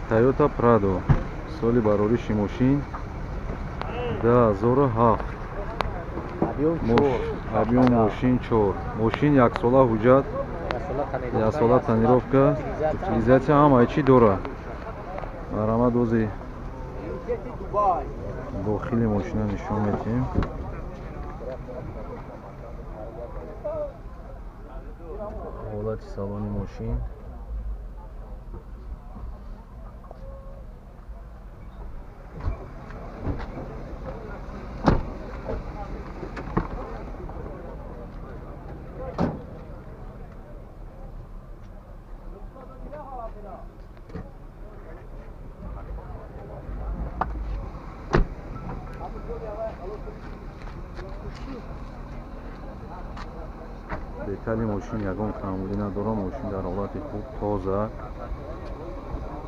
Toyota Prado, соли барориши мошин 2007, объём мошин 4, мошин яксола ҳуҷҷат, яксола тонировка, утилизация, ҳамаи чӣ дора. Марҳамат, ози дохили мошина нишон медиҳем. Ҳолати салони мошин. Детали мошин ягон камбудӣ надорад, мошин дар ҳолати хуб, тоза.